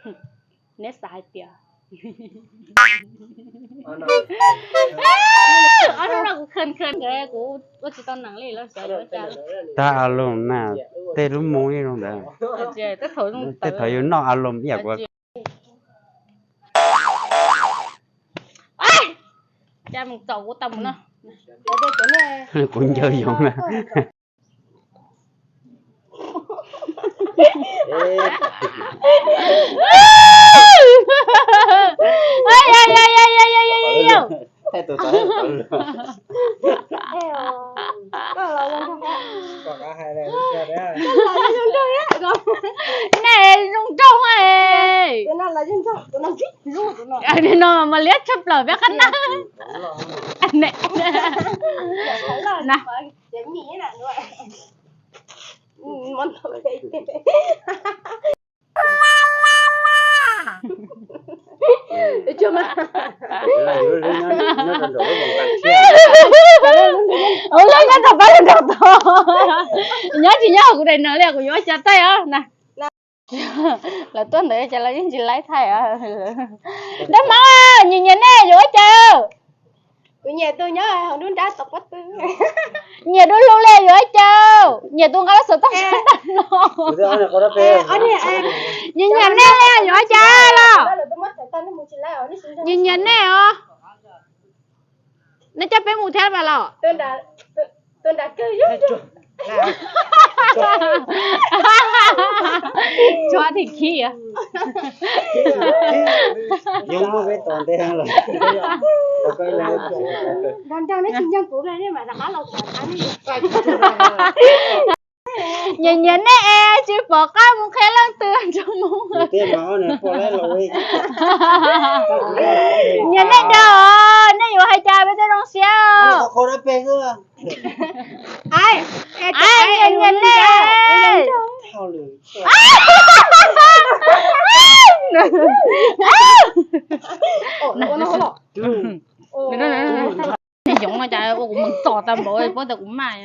Neb xav hais tias ob hnub no kuv khwv khwv kuv ua tsis tau nees li los xyov yuav ua cas. Tab a loos na, tej lub moo ib zoo ntawd. Tej thaum yus noj a loos ib yam kuv. Cas mus txaus kuv tau mus no. Kuv ncaws yoov na. Nej zoo nraug no mas liab tshaj plaws peb qab na. Ua lub nyob rau pab rau tod, nyob tsis nyob kuv daim nees li kuv yuav ua cas thaij os na. Lawv tuaj ntawd cas lawv yeej tsis laib thaij. Dab Hmoob, nyias nyias nej yuav ua cas? Kuv nyiam tus nyob hauv nruab nrab tau pob tw. Nyiam dua lug li yuav ua cas? Nyiam tus nqa lub xov tooj sab nraum no. Nyias nyias nej li yuav ua cas los? Nyias nyias nej os. Nej coj peb mus thiab mas los. Tsuav thim khib. Yoov muaj peb tos ntej lawm. Nrog neb tsis ncaj kuv, nej mam rov qab los kuv. Nyias nyias nej es tsis pom qab mus qhia leej twg nrog mus. Tiag mas ob niag poj laib los. Nyias nej dag, nej yuav hais cas peb thiaj zoo siab? Nyias nyias nej. Niag yoov no cas ua kuv mees txom tag npaum, puab tas kuv maj.